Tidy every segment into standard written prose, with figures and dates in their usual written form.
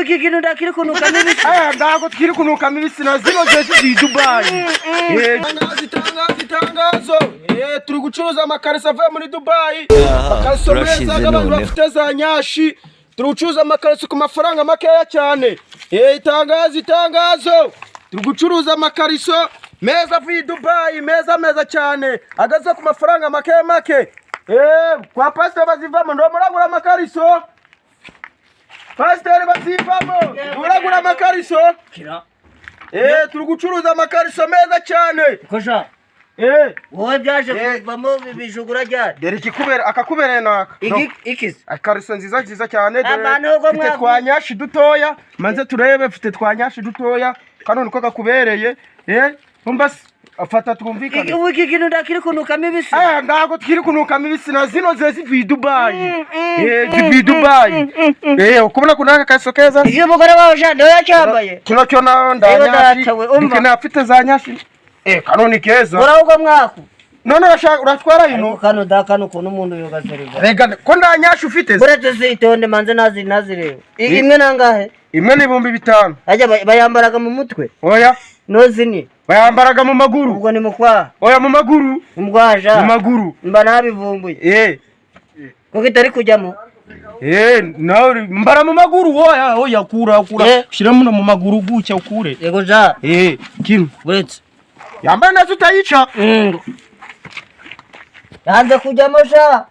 Ubu iki kintu ndakiri kunukamo ibisi. Aya, ntabwo twiri kunukamo ibisi na zino zose z'i Dubayi. Itangazo, itangazo, itangazo! Turi gucuruza amakariso avuye muri Dubayi, amakariso meza Turashize y'abantu noneho. bafite za nyashi. Turi gucuruza amakariso ku mafaranga makeya cyane. Itangazo, itangazo! Turi gucuruza amakariso meza avuye i Dubayi, meza meza cyane, ageze ku mafaranga make make. Kwa Pasiteri Bazivamo ndo muragura amakariso. Pasiteri Bazivamo, muragura amakariso. Turi gucuruza amakariso meza cyane. Kosha. Wowe byaje kuvamo bijugura ryari? Dore ikikubera, akakubereye naka. Iki ikizi? Akariso nziza nziza cyane, dore. Abantu ubwo Mfite twa nyashi dutoya, manze turebe. Mfite twa nyashi dutoya, kano niko kakubereye. Umva se, afata twumvikane. Ubu iki kintu ndakiri kunukamo ibisi. Aya, ntabwo twiri kunukamo ibisi na zino ze zivuye i Dubayi. Zivuye i Dubayi. Ukubona ko naka kariso keza. Iyo umugore wawe sha niwe yacyambaye. Kino cyo nayo ndanyashi. Data we, umva. Ndikeneye afite za nyashi. Kano ni keza. Urahubwo mwaku. None urashaka uratwara Ariko ino? kano da, kano ukuntu umuntu yogaseriva. Rega ko nda nyashi ufite se? Uretse se, itonde manze nazi nazireba. Imwe nangahe? Imwe ni 5000. Ajya bayambaraga mu mutwe? Oya. Nozini. Bayambaraga mu maguru. Ubwo ni mu kwaha? Oya, mu maguru. Umgwaja. Mu maguru. Mba nabivumbuye. Kuko itari kujyamo. Nawe mbara mu maguru. Oya, oya, kura, kura. Shyiramo no mu maguru gutya ukure. Yego ja. Kino. Uretse. Yambaye neza utayica. Yanze kujyamo sha.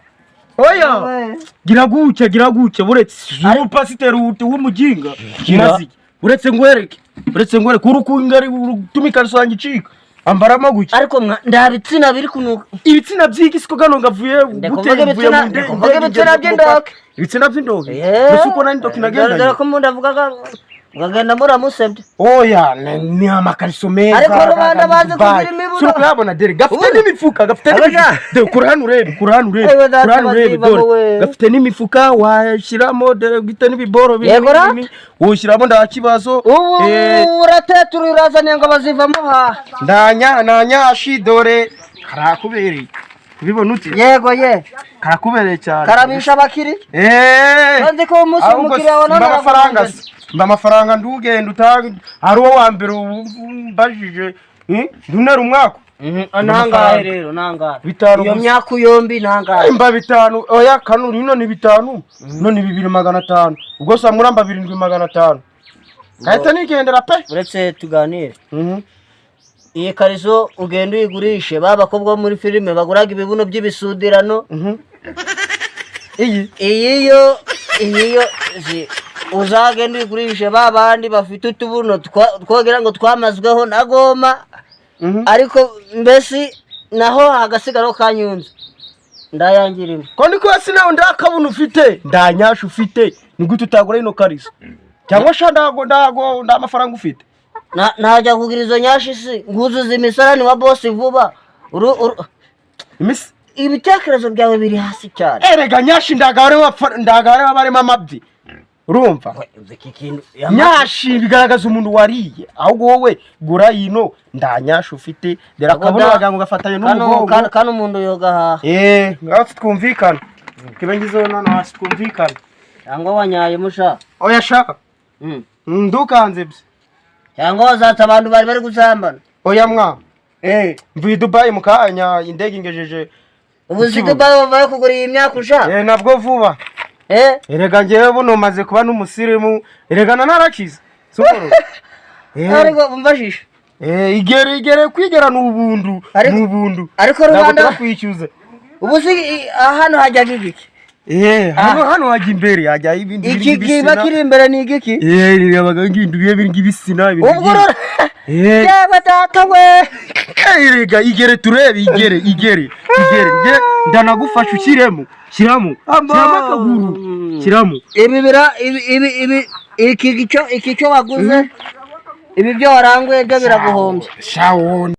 Oya, gira gutya, gira gutya. Buretse umupasiteri w'umujinga. Kimaze iki? Uretse ngwereke, uretse ngwereke urukunga rutuma ikariso yanjye icika. Ambaramo gutya. Ariko nda bitsina biri kunuka. Ibitsina by'iki? Siko gano ngavuye Ndikuvuga gute? Mvuye ibitsina mu ndikuvuga ndege ibitsina igeze ku by'indoke. mupaka. Ibitsina by'indoke? Mbese uko nari ndoke Dore dore nagendanye? ko umuntu avugaga mukagenda muramusebye. Oya, ni amakariso meza. Ariko rubanda bazi Dubai. kugira imibuno. Si ukuyabona? Dore gafite Ubundi. n'imifuka, gafite Aba n'imifuka. Dore kura hano urebe, kura hano urebe. Ewe data Kura hano urebe. baziba Dore wowe. gafite n'imifuka washyiramo. Dore gafite n'ibiboro Yego ra? binini ushyiramo, nta kibazo. Ubu uratetura urazaniye ngo bazivamo ha. Ndanya nanyashi, dore karakubereye. Ubibona ute? Yego ye. Karakubereye cyane. Karabisha abakiri. Nzi ko umunsi Ahubwo umukiriya wa none mba amafaranga araguhagaze. se. Mba amafaranga, ndugenda utanga hari uwo wa mbere umbajije, ndunera umwaka. Nangahe rero, nangahe? 5 Iyo gusa. myaka yombi nangahe? Mba 5. Oya, kano ino ni 5, ino ni 2500. Ubwo sa muramba 7500, ngahita nigendera pe. Uretse tuganire. Iyi kariso ugenda uyigurishe ba bakobwa bo muri filime baguraga ibibuno by'ibisudirano. Iyi? Iyi yo uzagenda uyigurishe ba bandi bafite utubuno twogira ngo twamazweho na goma. Ariko mbese naho hagasigaraho kanyunze ndayangirimo. Ko ndiko hasi nawe ndakabona ufite, ndanyasha ufite, ni gute utagura ino kariso? Cyangwa sha ndago nda mafaranga ufite? Najya kugira izo nyashi si nguzuza imisarani wa bosi vuba. Imisi Ibitekerezo byawe biri hasi cyane. Erega nyashi ndagare ndagare barimo amabyi, urumva? Iki kintu Nyashi bigaragaza umuntu wariye. Ahubwo wowe gura yino, ndanyasha ufite. Dore akabona wagira ngo gafatanye n'umugongo. Kano umuntu yogahaha. Ngaho twumvikana, kibe ngizeho none hasi twumvikana. Cyangwa wanyaye musha? Oya shaka. Ndukanze bye. Cyangwa wazatsa abantu bari bari gusambana? Oya mwa, mvuye i Dubai mu kanya, indege ingejeje Ubu si Kibuga. Dubai wavuye kugura iyi myaka usha? Nabwo vuba. Erega njyewe buno maze kuba n'umusirimu, erega narakize siporo. Ariko umfashisha. Igere, igere, kwigera ni ubundu. Ni ubundu. Ariko Ntabwo rubanda turakwishyuza. Ubu si hano hajyaga igiki? Hano, hano hajya imbere hajya ibindi Iki biri kiba kiri imbere ni igiki? Yabaga ngindu biri ngibisina ibintu Ubwo rero byinshi. Yewe data we! Erega igere turebe, igere, igere, igere. Nge ndanagufasha ushyiremo, shyiramo, shyiramo akaguru, shyiramo. Ibi bira ibi ibi ibi iki cyo waguze, ibi byo waranguye byo biraguhombya. Shawo.